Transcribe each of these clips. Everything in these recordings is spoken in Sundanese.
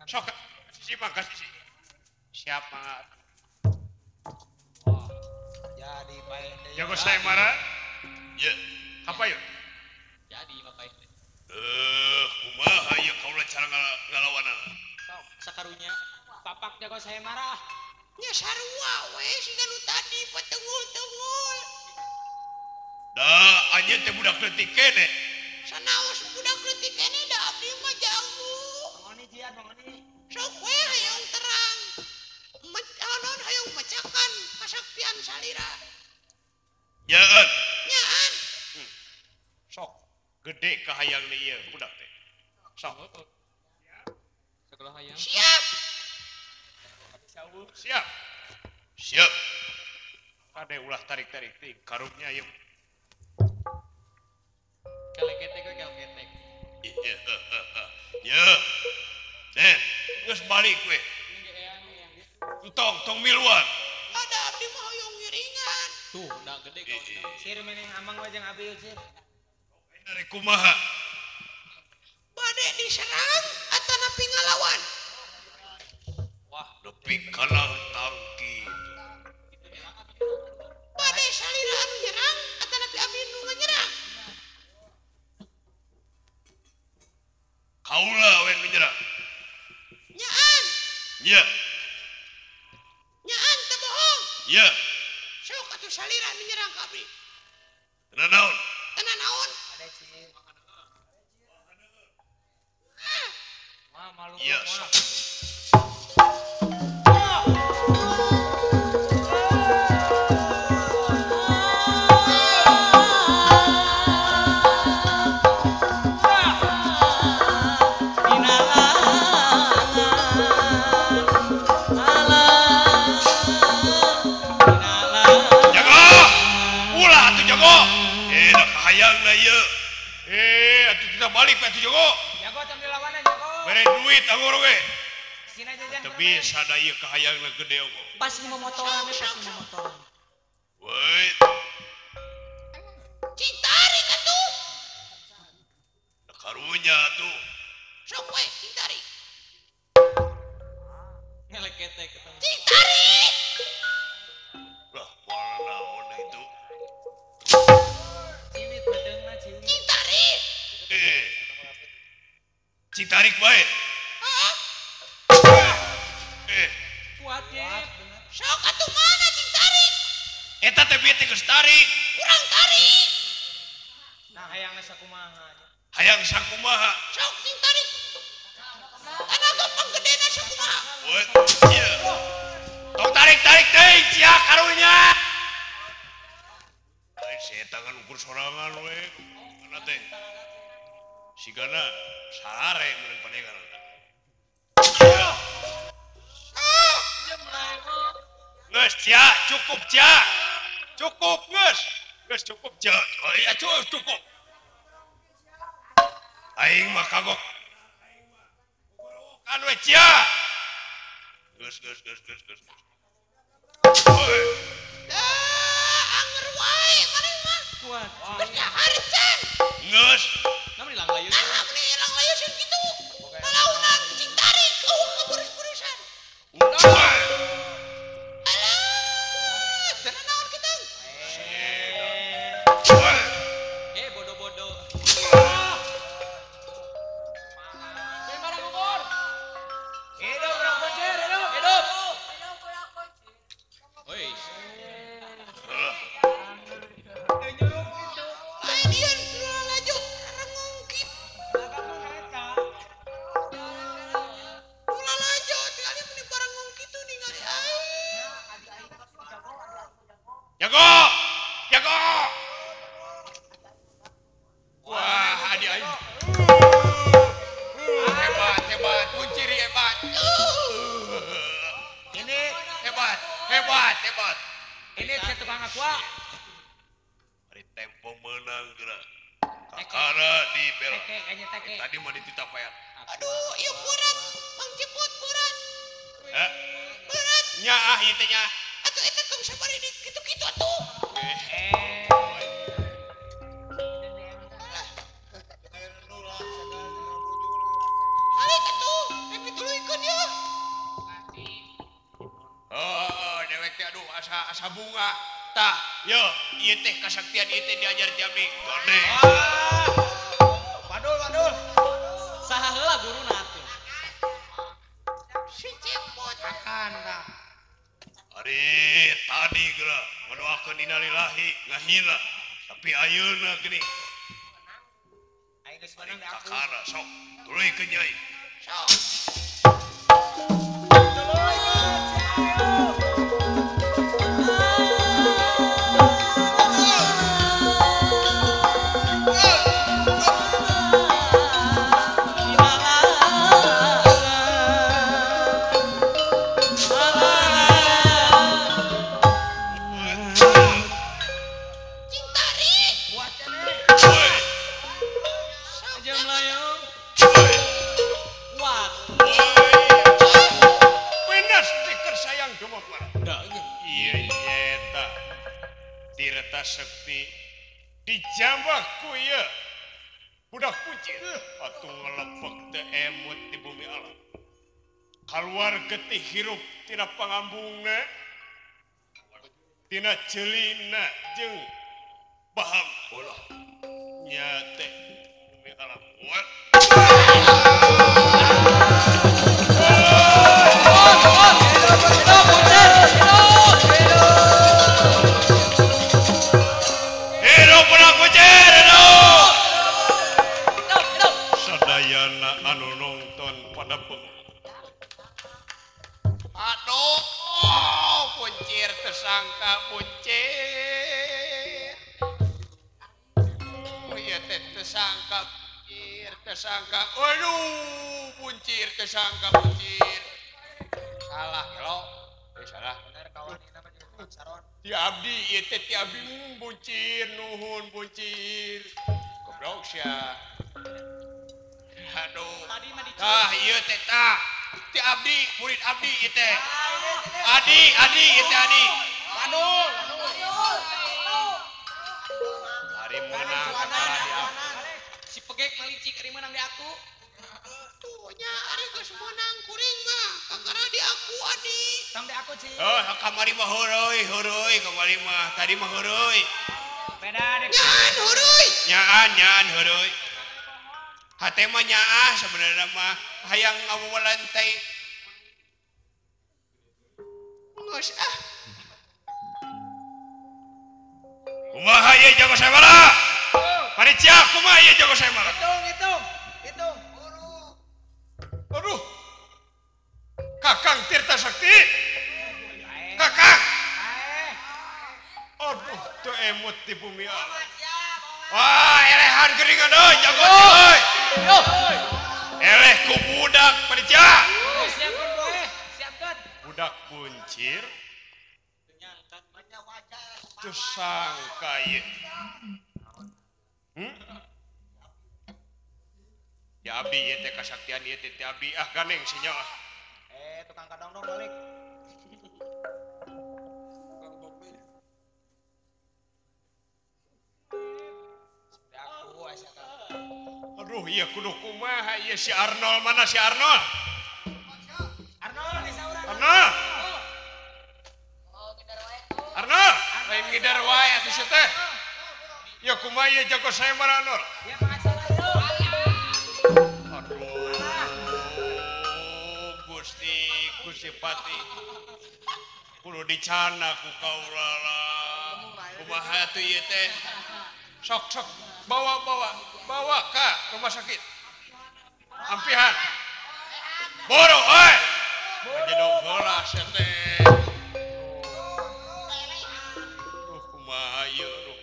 Sok sisi mangga sisi. Siap mangga. Oh, jadi bae. Jago saya marah. Ya. Apa yuk? Jadi bapak. Kumaha ieu kaula cara ngalawanana? Sok sakarunya papak jago saya marah. Nya sarua we siga nu tadi patungul-tungul. Da anjeun teh budak leutik kene. Sanaos budak leutik kene da abdi mah jago. Mangoni jian mangoni. Sok we hayang terang. Naon hayang macakan kasaktian salira. Nyaan. Nyaan. Sok gede kahayang ieu budak teh. Sok. Sekolah hayang. Siap. Siap. Siap. Kade ulah tarik-tarik ting karungnya ieu. Kaleketek we kaleketek. Iya. Ya. Deh, geus balik we. Tong tong miluan. Ada abdi mah hoyong ngiringan. Tuh, da gede kawan. Sir meneng amang we jeung abdi sir. Dari kumaha? Bade diserang atanapi ngalawan? Wah, nepi kana tangki. Bade salira anu nyerang atanapi abdi nu nganyerang? Kaula we nu nyerang. Nyaan. Nya. Nyaan teu bohong. Nya. Sok atuh salira nu nyerang ka abdi. Tenan naon? Tenan naon? Wah, malu. Iya, sok. Jago! Ulah atuh jago. Da kahayangna ieu. Atuh kita balik atuh jago. Jago tong dilawanan jago. Bere duit anggur we. Sina jajan. Teu bisa da ieu kahayangna gede ogo. Pasti momotoran we pasti momotoran. Woi. Cing tarik atuh. Da karunya atuh. Sok we cing tarik. Ngeleketek ketemu. Cing tarik. Lah, moal naon itu. Ciwit beteungna ciwit. Cing tarik. Cing tarik bae. Heeh. Kuat ye. Sok atuh mana cing tarik? Eta teh bieu teh geus tarik. Kurang tarik. Nah, hayangna sakumaha. Hayang sakumaha? Sok cing tarik. Tanaga panggedena sakumaha? Woi, ieu. Tong tarik-tarik teuing sia karunya. Lain setangan ukur sorangan we. Kana teh. Sigana sare meureun panegan. Geus sia, cukup sia. Cukup geus. Geus cukup sia. Oh iya cukup. Aing mah kagok. Kan we sia. Geus geus geus geus geus. Oi. Anger wae maneh mah. Kuat. Geus dahar can. Geus. Nah, meni langlayun. Nah, meni langlayun kitu. Lalaunan cing tarik eueuh kaburus-burusan. Alah, teu naon kitu. Bodoh-bodoh. Hidup urang kuncir, hidup. Hidup. Oi. Teu nyurup kitu. Lain ieu nu lalajo rengungkit. Nu lalajo tinggali meni barengung kitu ningali aing. Jago! Jago! Wah, adi aing. Hebat, hebat, kunciri hebat. Ini hebat, hebat, hebat. Ini ke tukang aqua. Ari tempo menang geura. Kakara di bel. Tadi mah dititapayan. Aduh, ieu berat. Mang Cepot berat. Hah? Berat. Nyaah ieu teh nya. Atuh eta tong sabari di kitu-kitu atuh. Balik atuh, rek dituluykeun. asa bunga. Tah, yo, ieu teh kasaktian ieu teh diajar ti abdi. Gede. Wadul, wadul. Saha heula guruna atuh? Si Cepot. Akan tah. Ari tadi geura ngadoakeun innalillahi ngahina. Tapi ayeuna geuning. Aing geus meunang da aku. Kakara sok tuluykeun nyai. Sok. Tuluykeun si ayo. Cing tarik. Kuat keneh. Woi, Sok. Aja melayung. woi. Kuat. Wenas stiker sayang cuma Dah. Iya nyeta Tirta Sekti dijambak ku ieu budak kucing atuh ngelepek teu emut di bumi alam kaluar getih hirup tina pangambungna tina ceulina jeung baham ulah nya teh bumi alam. What? Hidup, Buncir. Hidup. Hidup budak kucing hidup. Hidup, hidup. Sadayana anu nonton pada bengong. Aduh, kuncir tersangka kuncir. Oh iya teh tersangka kuncir, tersangka. Aduh, kuncir tersangka kuncir. Salah gelo. Eh salah. Bener kawan ini mah jeung tukang saron. Ti abdi ieu teh ti abdi buncir nuhun buncir. Goblok sia. Aduh. Tadi mah dicium. Tah ieu teh tah. Ti abdi, murid abdi ieu teh. Adi, adi ieu teh adi. Wadul. Ari meunang kakara di abdi. Si pegek malicik ari meunang di aku. Tuh nya ari geus meunang kuring mah. Kakara di aku adi. Tong di aku cing. Oh, kamari mah heureuy, heureuy kamari mah. Tadi mah heureuy. Beda deh. Nyan heureui. Nyaan, nyaan heureuy. Hate mah nyaah sebenarnya mah hayang ngawalantai. Geus ah. Kumaha ieu jago sabara? Panitia kumaha ieu jago sabara? Hitung, hitung. Hitung. Aduh. Kakang Tirta Sakti. Kakang. Ae. Aduh, teu emut di bumi alam. Wah, elehan geuningan euy, jago teh euy. Hidup. Eleh ku budak panitia. Siapkeun boe, siapkeun. Budak kuncir teu sangka ieu. Hmm? Ya abdi ieu teh kasaktian ieu teh ti abdi ah ganeng sinya ah. Eh, tukang kadongdong balik. Di aku asa ka. Aduh, ieu kudu kumaha ieu si Arnold mana si Arnold? Arnold di saurang. Arnold. Arnold, lain ngider wae atuh sia teh. Ya kumaha ieu jago saya mah Arnold? Ya masalah yo. Aduh, Gusti, Gusti Pati. Kudu dicana ku kaula lah. Kumaha atuh ieu teh? Sok sok bawa bawa bawa ka rumah sakit. Ampihan. Boro euy. Aja heula sia teh. Duh kumaha ieu duh.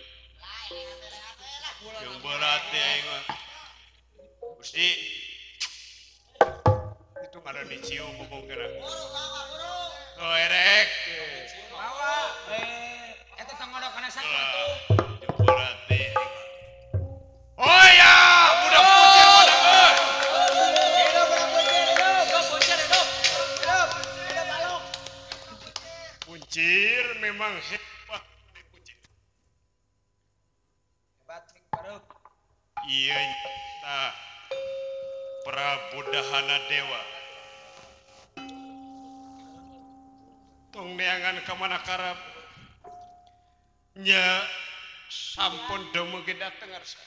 Jeung berat teh aing mah. Gusti. Itu ada dicium ngomong kena. Oh erek. Bawa. Eh, eta tong ngodok kana saku atuh. Jeung berat teh. Oh ya, budak kucing mana euy. Hidup budak kuncir, hidup. Hidup, Buncir, hidup. Hidup. Hidup balok. Kuncir memang hebat kuncir. Hebat cing bareuk. Iya ta Prabu Dahana Dewa. Tong neangan ka mana karep. Nya sampun dumugi dateng ngarsa.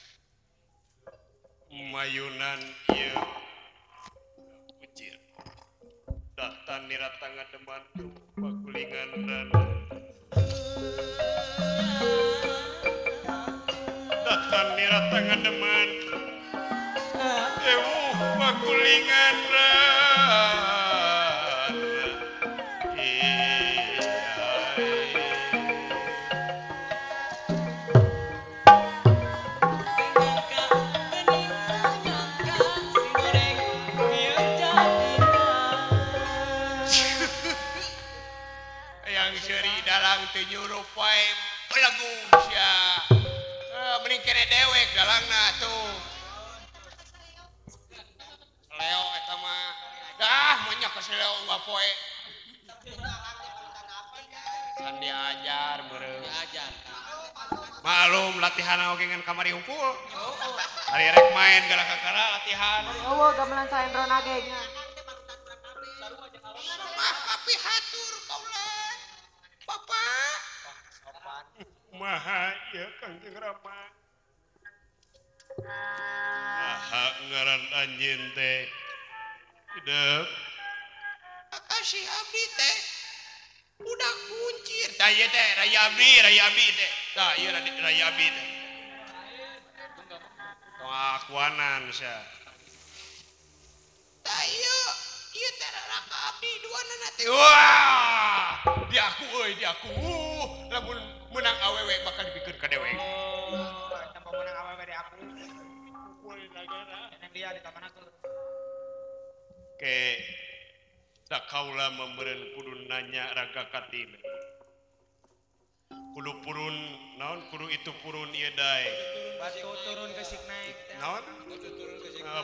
Mayunan ieu kucir. Datan niratang ngademan pagulingan rana. Datan niratang ngademan ewuh pagulingan rana. Nyuruh poe belagu sia. Mending kene dewek dalangna tuh. Leo eta mah. Dah monyok ke Leo unggal poe. Can diajar meureun. Diajar. Malum latihan oge ngan kamari hungkul. Ari rek main gara kakara latihan. Eueuh gamelan saendrona ge nya. Samah kapihatur kaula. Bapak. Maha ieu Kangjeng Rama. Maha ngaran anjeun teh. Hidup. Kasih abdi teh. Budak kuncir. Tah ieu teh raya abdi teh. Tah ieu raya abdi teh. Tong akuanan sia. Tah ieu ieu teh raka abdi duanana teh. Wah, diaku euy, diaku. Lamun menang awewe bakal dipikeun ka dewek. Oh, tanpa menang awewe di aku. Neng dia di taman aku. Ke da kaula membeureun kudu nanya raga katim. Kudu purun naon kudu itu purun ieu dae. Batu turun ke sik naik. Naon?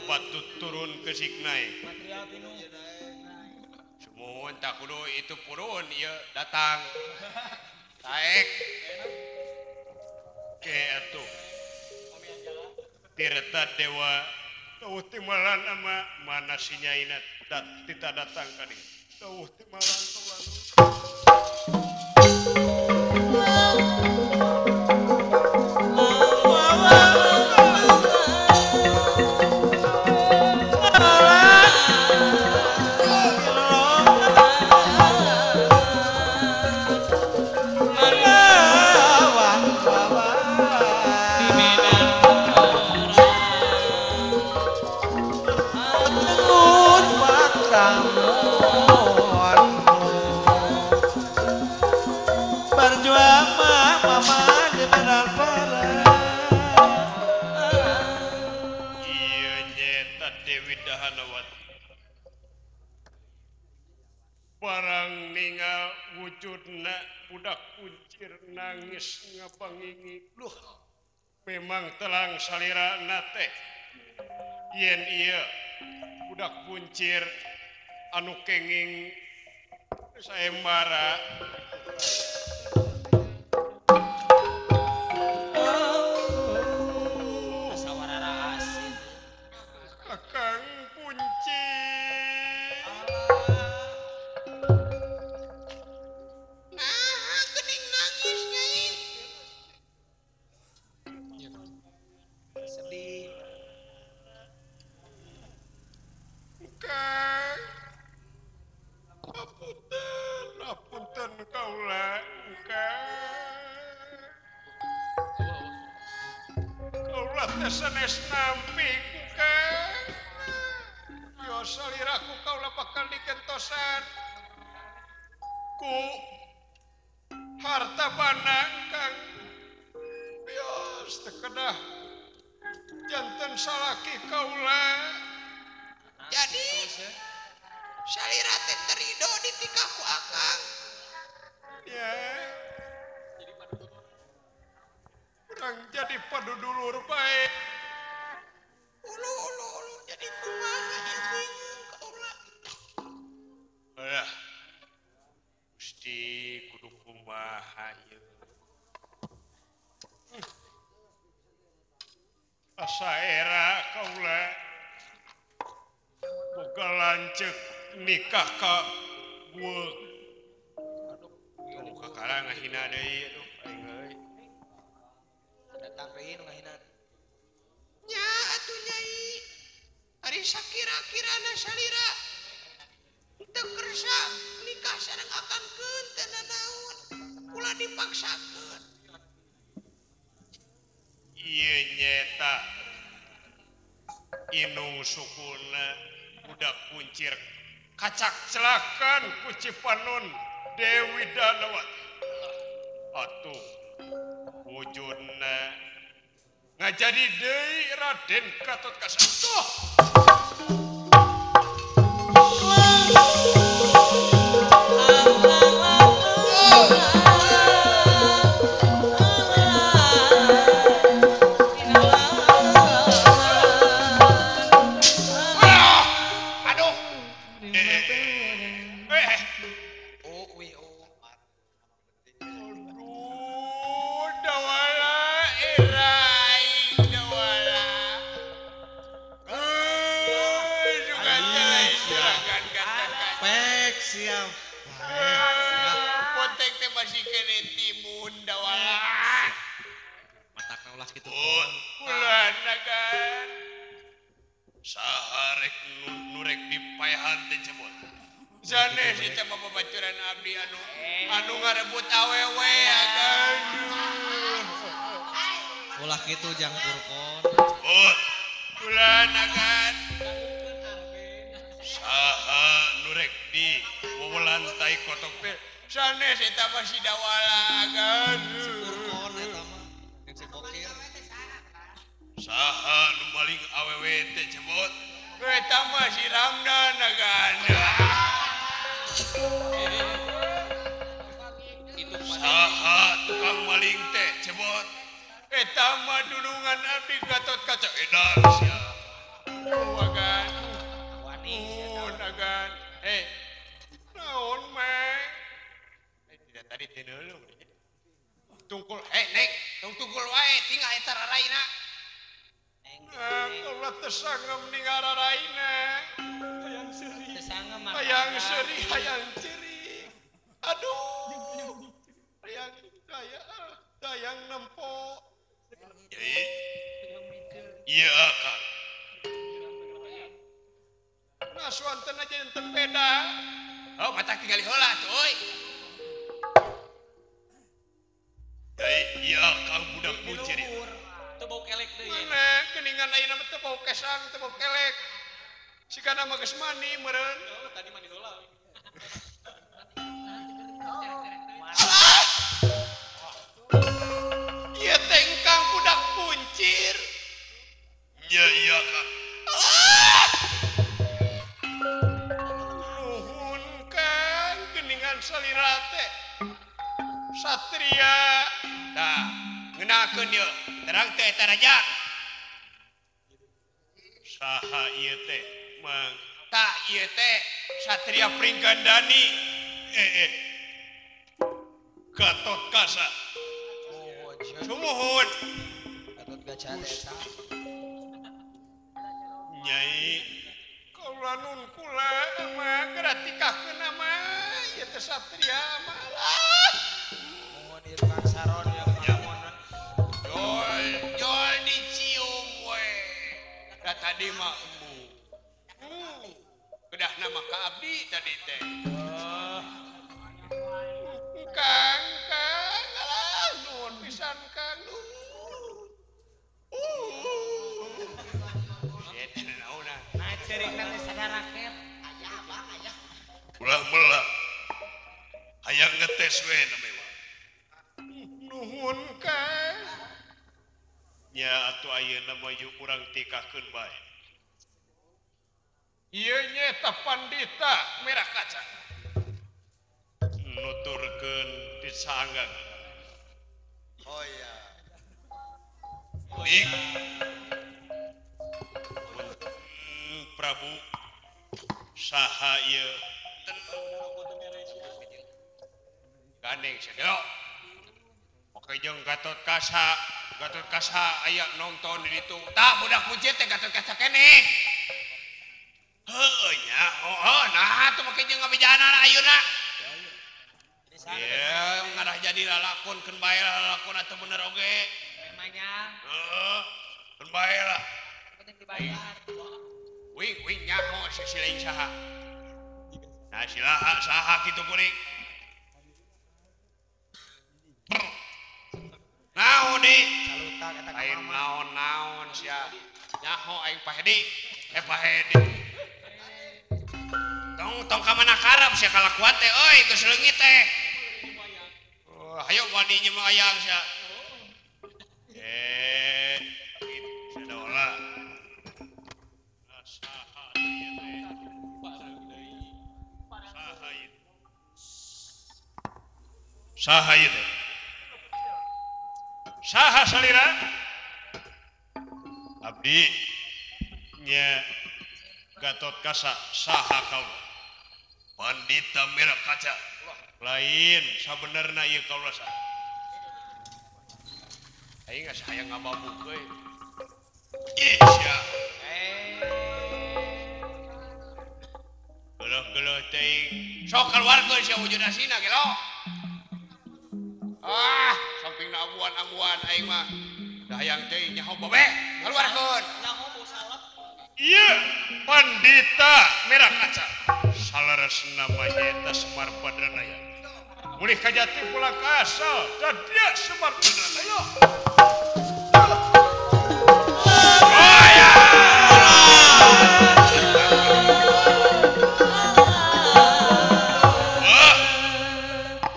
Batu turun ke sik naik. Material pinuh. Sumuhun tak kudu itu purun ieu datang. Taek. Ke atuh. Tirta dewa tauh timalan ama mana si nyaina tita datang ka dieu. Tauh timalan kaula. Barang ningal wujudna budak kuncir nangis ngapangingi. Luh, memang telang salira teh yen ieu budak kuncir anu kenging sayembara. Akang kuncir. Sedih. Kang, apunten, apunten kaula, Kang. Kaula teh sanes nampi Kang. Yo saliraku kaula bakal digentosan ku harta bana Kang. Bios teu kedah janten salaki kaula. Jadi salira teh terido ditikah ku akang. Ya. Urang jadi padudulur bae. Ulu ulu ulu jadi kumaha ieu bingung kaula. Alah. Gusti kudu kumaha ieu. Asa era kaula boga lanceuk nikah ka bueuk. Aduh, kakara ngahina deui aduh aing euy. sakira-kirana salira teu kersa nikah sareng akan keun teu nanaon ulah dipaksakeun. Ieu nyeta inung sukuna budak kuncir kacak celakan ku Cipanon Dewi Danawati. Atuh wujudna ngajadi deui Raden Gatotkaca. Tuh. Aduh. Aduh, dawala erai dawala. Juga jalan silakan katakan. Pek siap. Potek teh masih kene timun dawala. Matakna ulah kitu. Ulah nagan. Saha rek nu rek dipaehan teh cebot. Sanes eta mah babaturan abdi anu ngarebut awewe aduh. Ulah kitu jang purkon. Oh, ulah nagan. Saha nu rek di wewelantai kotok teh. Sanes eta mah si dawala agan. Si purkon eta mah. Jeung si bokir. Saha nu maling awewe teh cebot. Eta mah si Ramdan agan. Saha tukang maling teh cebot. Eta mah dulungan abdi Gatotkaca edan sia. Oh agan. Wani agan. Naon mah? Tidak tadi teh deuleu. Tungkul neng, tungkul wae tinggal eta raraina. Kaulah tersangem ningal raraina. Hayang seuri. Hayang seuri, hayang ceurik. Aduh. Hayang daya, dayang nempo. Iya akang. Nah suanten aja enten beda. Oh mata tinggal heula tuh euy. Iya akang budak buncir. Teu bau kelek deui. Mana geuningan ayeuna mah teu bau kesang, teu bau kelek. Sigana mah geus mandi meureun. Oh, tadi mandi heula. Ieu teh engkang budak buncir. Nya iya kang. Nuhun kang geuningan salira teh. Satria. Tah, ngeunakeun ieu. Terang teh eta raja. Saha ieu teh, Mang? Tah ieu teh Satria Pringgandani. Gatotkaca. Sumuhun. Gatotkaca teh eta. Nyai, kaula nun kula mah geura tikahkeun mah ieu teh Satria mah. Nuhun ieu Kang Saron ya ngamun. Jol, jol dicium we. Da tadi mah embu. Kedahna mah ka abdi tadi teh. Kang, Kang, alah nuhun pisan Kang. Nah ceurikna teh sadar raket. Ulah melah. Hayang ngetes we na mewah. Nuhun Kang. Nya atuh ayeuna mah yuk urang tikahkeun bae. Ieu nya eta pandita merah kaca. Nuturkeun di saanggang. Oh iya. Dik. Prabu saha ieu? Gandeng segelo. Oke jeung Gatotkaca, Gatotkaca aya nonton di ditu. Tah budak buncit teh Gatotkaca keneh. Heueuh nya, heueuh nah atuh make jeung ngabejana ayeuna. Ieu ngarah jadi lalakon keun bae lalakon atuh bener oge. Memangnya. Heeh, keun bae lah. Penting dibayar. Wing wing nyaho si lain saha. Nah silaha saha kitu kuring. Naon di? Lain naon-naon sia. Nyaho aing Pak Hedi. Pak Hedi. Tong tong ka mana karep sia kalakuan teh euy geus leungit teh. Oh, hayo wadi mah ayang sia. Sadola. Saha ieu teh? Saha ieu? Saha ieu teh? Saha salira? Abdi nya Gatot Kaca saha kaula? Pandita Merah Kaca. Lain sabenerna ieu kaula saha? Aing geus hayang ngababuk euy. Ih sia. Geuleuh-geuleuh teuing. Sok kaluarkeun sia wujud asina gelo. Ah, sampingna abuan-abuan aing mah. Da hayang teuing nyaho babe, kaluarkeun. Nyaho bau salep. Ieu Pandita Merah Kaca. Saleresna mah nyaeta Semar Badranaya. Mulih ka jati pulang ka asal, da dia Semar Badranaya.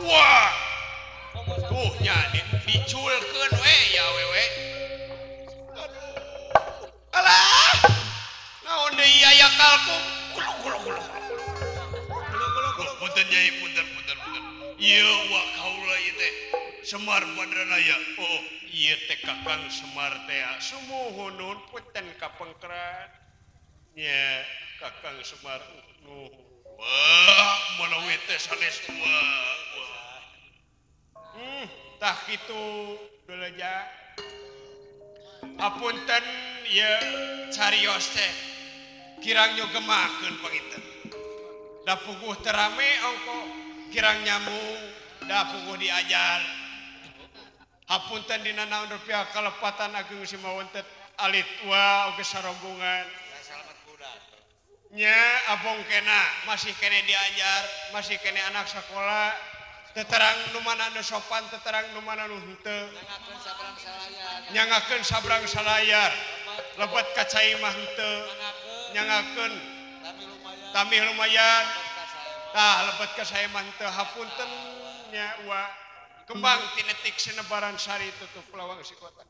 Wah. Tuh nya diculkeun we ya wewe. Aduh. Alah. Naon deui aya kalkung? Kuluk kuluk kuluk. Kuluk. Punten nyai punten punten punten. Ieu wa kaula ieu teh Semar Badranaya. Oh, ieu teh Kakang Semar teh. Sumuhun nuhun punten ka pengkeran. Nya Kakang Semar nuhun. Wah, manawi teh sanes wah. Tah kitu belaja. Apunten ieu carios teh kirang nyogemakeun panginten. Da puguh teu rame ongko kirang nyambung da puguh diajar. Hapunten dina naon rupiah kalepatan agung simawontet alit wa oge sarombongan. Nya abong kena masih kene diajar, masih kene anak sekolah. Teterang nu mana nu sopan, teterang nu mana nu henteu. Nyangakeun sabrang salayar. Lebet ka cai mah henteu. Nyangakeun tamih lumayan. Tah lebet ka cai mah henteu. Hapunten nya wa. Kembang tinetik sinebaran sari tutup lawang si kota.